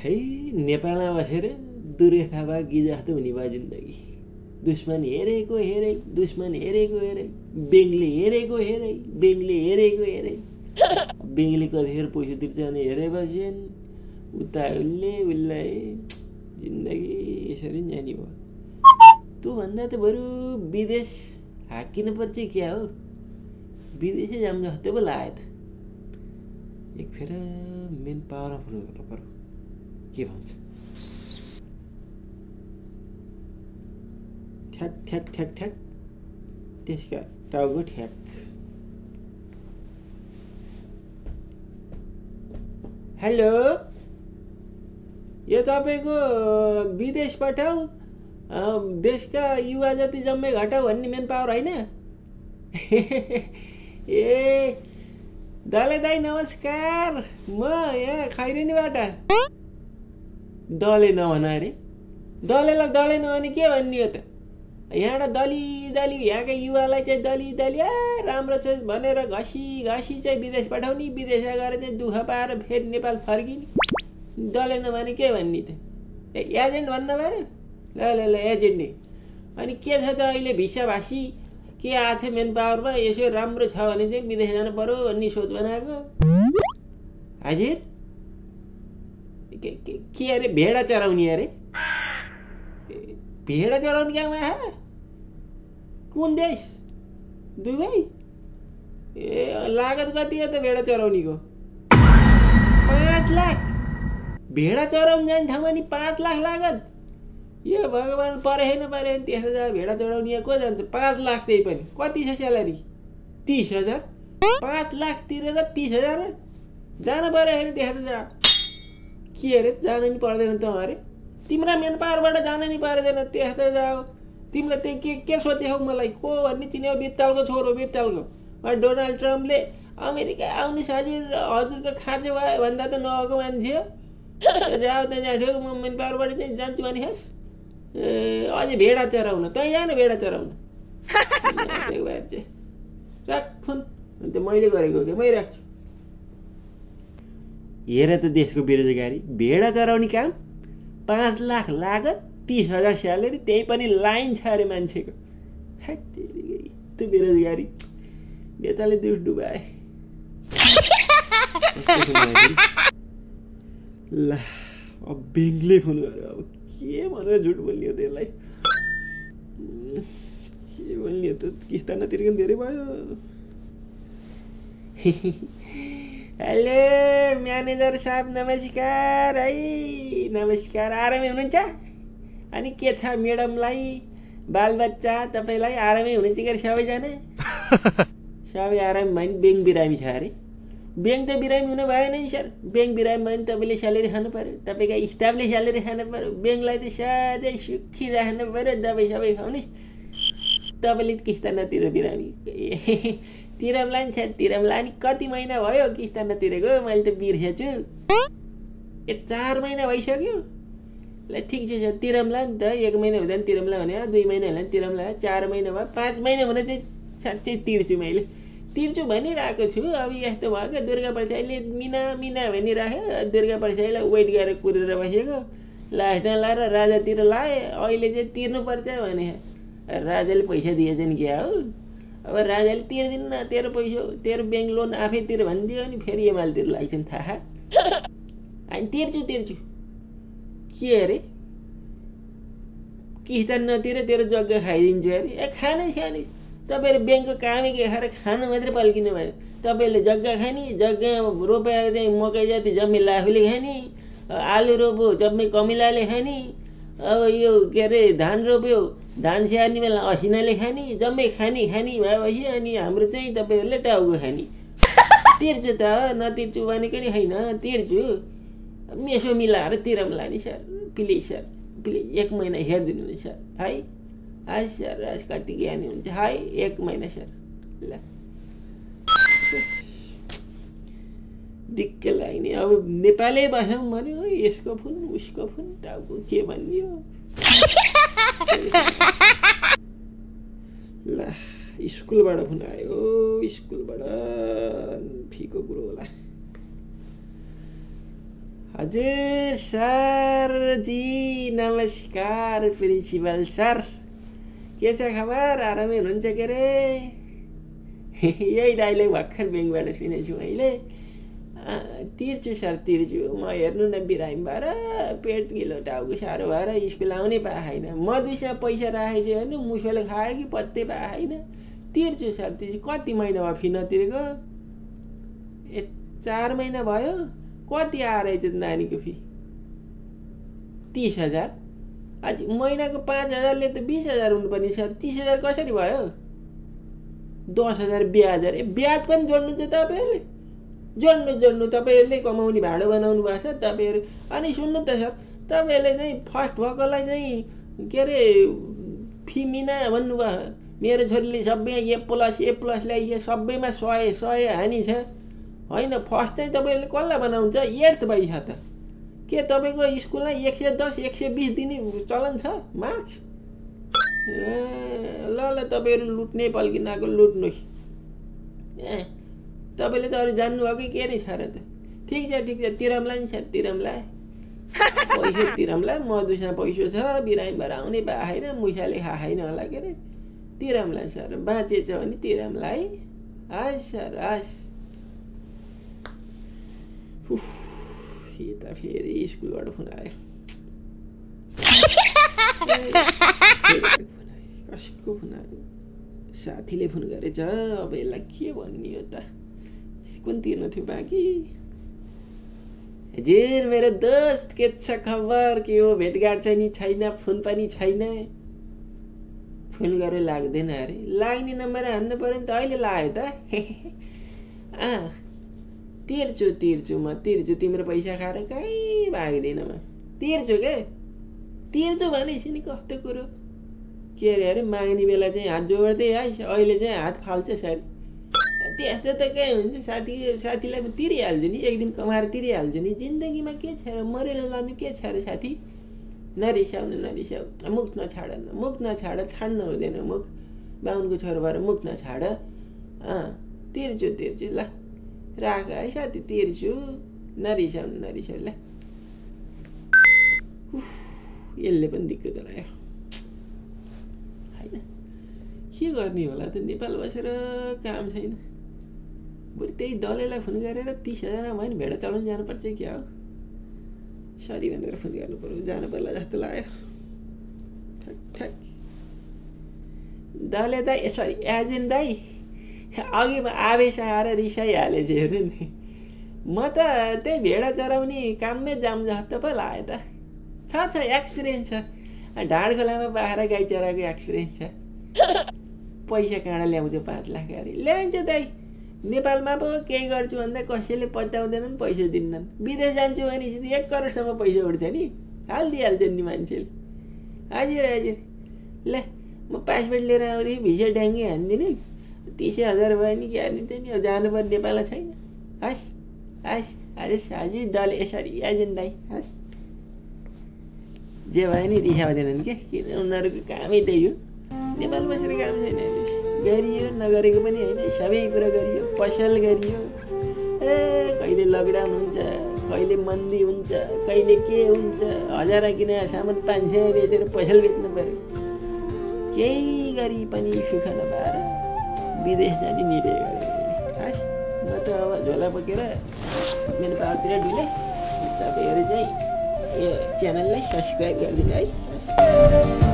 है नेपालमा बसेर दुर्गा बागी जस्तो हुने भयो जिन्दगी दुश्मन हेरेको हेरै दुश्मन हेरेको हेरै बेङ्गले हेरेको हेरै बेङ्गले हेरेको हेरै बेङ्गले कतिखेर पैसा तिर्छ भने हेरेपछि उता उसलाई जिन्दगी यसरी जाने भयो तँ भन्दा त बरु विदेश हाकिनु पर्छ क्या हो विदेशै जाम जस्तो पो लाग्यो त एक फेर मेन पावरमा फोन गर्नु पर्यो के भन्छ ठ्याक ठ्याक ठ्याक ठ्याक त्यसका टाउको ठ्याक हेलो यो तपाईँको विदेश पठाऊ देशका युवा जति जम्मै घटाउ भन्ने मेन पावर होइन ए दले दाइ नमस्कार म यहाँ खैरेनीबाट दले नभन अरे दलेलाई दले नभने के भन्ने हो त यहाँबाट दली दली यहाँका युवालाई चाहिँ दली दली राम्रो छ भनेर घसी घसी चाहिँ विदेश पठाउने विदेश गएर चाहिँ दुःख पाएर फेरि नेपाल फर्किने दले नभने के भन्ने त एजेन्ट भन्नु पऱ्यो ल ल ल एजेन्ट अनि के छ त अहिले भिसा भाषी के आएको छ मेन पावरमा यसो राम्रो छ भने चाहिँ विदेश जानु पर्यो भन्ने सोच बनाएको हजुर के अरे भेडा चराउने अरे भेडा चराउने कहाँमा कुन देश दुबई ए लागत कति हो त भेडा चराउनेको 5 लाख भेडा चराउन जाने ठाउँमा नि 5 लाख लागत यो भगवान् परेन त्यहाँ जहाँ भेडा चढाउने को जान्छ 5 लाख त्यही पनि कति छ स्यालेरी 30,000 5 लाख तिरेर 30,000 जान परेन त्यहाँ जहाँ के अरे जान नि पर्दैन त अरे तिम्रो मेन पावरबाट जान नि पर्दैन त्यहाँ त जाऊ तिमीले त्यही के सोध्यौ मलाई को भन्ने चिन्यो बित्तालको छोरो बित्तालको डोनाल्ड ट्रम्पले अमेरिका आउनु हजुरको खाँचो भयो भन्दा त नआएको मान्छे हो जाऊ त जाऊ म मेन पावरबाट चाहिँ जान्छु भने खास अझै भेडा चराउन तँ जान भेडा चराउन राख फोन अन्त मैले गरेको के मै राख्छु हेर त देशको बेरोजगारी भेडा चराउने काम 5 लाख लागत 30,000 स्यालेरी त्यही पनि लाइन छ अरे मान्छेको त्यो बेरोजगारी नेताले दुख डुबाए ल अब बेङ्गले फोन गर्यो अब के भनेर झुट बोल्ने हो त्यसलाई के बोल्ने हो त किस्ता नतिर्कन धेरै भयो हेलो म्यानेजर साहब नमस्कार है नमस्कार आरामै हुनुहुन्छ अनि के छ म्याडमलाई बालबच्चा तपाईँलाई आरामै हुनुहुन्छ कि सबैजना सबै आराम भयो नि ब्याङ्क बिरामी छ अरे ब्याङ्क त बिरामी हुनु भएन नि सर ब्याङ्क बिरामी भयो नि तपाईँले स्यालेरी खानु पऱ्यो तपाईँका स्टाफले स्यालेरी खानु पऱ्यो ब्याङ्कलाई त सधैँ सुखी राख्नु पऱ्यो दबाई सबै खुवाउनुहोस् तपाईँले किस्ता नतिर बिरामी तिरमला नि छ तिरमला नि कति महिना भयो किस्ता नतिरेको मैले त बिर्सेछु 4 महिना भइसक्यो ल ठिक छ तिरमला नि त 1 महिना हुँदा नि तिरमला भने 2 महिना होला नि तिरमला 4 महिना भयो 5 महिना भने चाहिँ साँच्चै तिर्छु मैले तिर्छु भनिरहेको छु अब यस्तो भयो दुर्गा प्रसाईले मिना मिना भनिराख्यो दुर्गा प्रसाईलाई वेट गरेर कुरेर बसेको लास्ट लाएर राजातिर लाए अहिले चाहिँ तिर्नुपर्छ भने राजाले पैसा दिएछन् क्या हो अब राजाले तिर्दिन्न तेरो पैसा तेरो ब्याङ्क लोन आफै तिर भनिदियो नि फेरि एमालेतिर लाग्छन् थाहा अनि तिर्छु के अरे किस्ता नतिर तेरो जग्गा खाइदिन्छु अरे खानु तपाईँहरू ब्याङ्कको कामै के खाएर खानु मात्रै पल्किनु भयो तपाईँहरूले जग्गा खाने जग्गा रोपाएको चाहिँ मकै जाति जम्मै लाफुले खाने आलु रोप्यो जम्मै कमिलाले खाने अब यो के अरे धान रोप्यो धान स्याहार्ने बेला असिनाले खाने जम्मै खाने भएपछि अनि हाम्रो चाहिँ तपाईँहरूले टाउको खाने तिर्छु त नतिर्छु भनेको नि होइन तिर्छु मेसो मिलाएर तिरमला नि सर प्लिज 1 महिना हेरिदिनु नि सर है सर कति ज्ञानी हुन्छ है 1 महिना सर ल दिक्क लाग्ने अब नेपालै भाषामा भन्यो यसको फोन उसको फोन टाउको के भन्ने हो ल स्कुलबाट फोन आयो स्कुलबाट फीको कुरो होला हजुर सरजी नमस्कार प्रिन्सिपल सर के छ खबर आरामै हुनुहुन्छ के रे यही डाइलग भर्खर ब्याङ्कबाट सुनेछु मैले तिर्छु सर तिर्छु म हेर्नु न बिरामी भएर पेट गिलो टाउको साह्रो भएर स्कुल आउनै पाएन मधुसँग पैसा राखेको छु हेर्नु मुसोले खायो कि पत्तै पाएन तिर्छु सर तिर्छु कति महिना भयो फी नतिरेको 4 महिना भयो कति आएर नानीको फी 30,000 आज महिनाको 5,000ले त 20,000 हुनुपर्ने सर 30,000 कसरी भयो 10,000 ब्याज अरे ब्याज पनि जोड्नु चाहिँ तपाईँहरूले जोड्नु तपाईँहरूले कमाउने भाडो बनाउनु भएको छ तपाईँहरू अनि सुन्नु त सर तपाईँहरूले चाहिँ फर्स्ट भएकोलाई चाहिँ के अरे फी मिना भन्नुभयो मेरो छोरीले सबै ए+ ल्याइछ सबैमा 100 हानि छ होइन फर्स्ट चाहिँ तपाईँहरूले कसलाई बनाउँछ 8th भइछ त के तपाईँको स्कुलमा 110 120 दिने चलन छ मार्क्स ल तपाईँहरू लुट्ने पल्किनाको लुट्नु तपाईँले त अरू जान्नुभयो कि के नै छ र त ठिक छ तिरमला नि छ तिरमला पैसा तिरमला मधुसँग पैसा छ बिरामी भएर आउनै पाएन मुसाले खाएन होला के अरे तिरमला सर बाँचेछ भने तिरमला है हस् सर हस् यता फेरि स्कुलबाट फोन आयो कसको फोन आयो साथीले फोन गरेछ अब यसलाई के भन्ने हो त कुन तिर्नु थियो बाँकी हजुर मेरो दोस्त के छ खबर के हो भेटघाट चाहिँ नि छैन फोन पनि छैन फोन गरेर लाग्दैन अरे लाग्ने नम्बर हान्नु पर्यो नि त अहिले लाग्यो त तिर्छु म तिर्छु तिम्रो पैसा खाएर कहीँ भाग्दैन म तिर्छु के तिर्छु भनेपछि नि कस्तो कुरो के अरे माग्ने बेला चाहिँ हात जोड्दै आइस अहिले चाहिँ हात फाल्छ सर त्यस्तो त के हुन्छ साथीलाई म तिरिहाल्छु नि एक दिन कमाएर तिरिहाल्छु नि जिन्दगीमा के छ र मरेर लानु के छ र साथी नरिसाउ मुख नछाड छाड्नु हुँदैन मुख बाहुनको छोरो भएर मुख नछाड तिर्छु ल राख है साथी तिर्छु नरिसाउ ल यसले पनि दिक्क गरायो होइन के गर्ने होला त नेपाल बसेर काम छैन बरु त्यही दलैलाई फोन गरेर 30,000 भयो नि भेडा चढाउनु जानुपर्छ क्या हो सरी भनेर फोन गर्नु पर्यो जानु पर्ला जस्तो लाग्यो ठ्याक दले दाइ सरी एजेन्ट दाइ अघि म आवेश आएर रिसाइहालेछ हेर्नु नि म त त्यही भेडा चराउने काममै जाम जस्तो पो लाग्यो त छ एक्सपिरियन्स छ ढाड खोलामा बाख्रा गाई चराको एक्सपिरियन्स छ पैसा कहाँ ल्याउँछ 5 लाख अरे ल्याउँछ दाइ नेपालमा पो केही गर्छु भन्दा कसैले पत्याउँदैनन् पैसा दिन्नन् विदेश जान्छु भनेपछि 1 करोडसम्म पैसा उठ्छ नि हालिदिइहाल्छ नि मान्छेले हजुर ल म पासपोर्ट लिएर आउँदाखेरि भिसा ड्याङ्गी हानिदिने 30,000 भयो नि के हानिदिन्छ नि जानुपर्ने नेपालमा छैन हस् हजुर दल यसरी एजेन्ट दाइ हस् जे भयो नि रिसाउँदैनन् के किन उनीहरूको कामै त्यही हो नेपाल बसेर काम छैन गरियो नगरेको पनि होइन सबै कुरा गरियो पसल गरियो कहिले लकडाउन हुन्छ कहिले मन्दी हुन्छ कहिले के हुन्छ 1000 किने सामान 500 बेचेर पसल बेच्नु पर्यो केही गरी पनि सुख नपाएर विदेश जाने निर्णय गरेँ म त अब झोला बोकेर मेरो पाहाडतिर डुले तपाईँहरू चाहिँ यो च्यानललाई सब्सक्राइब गरिदिनु है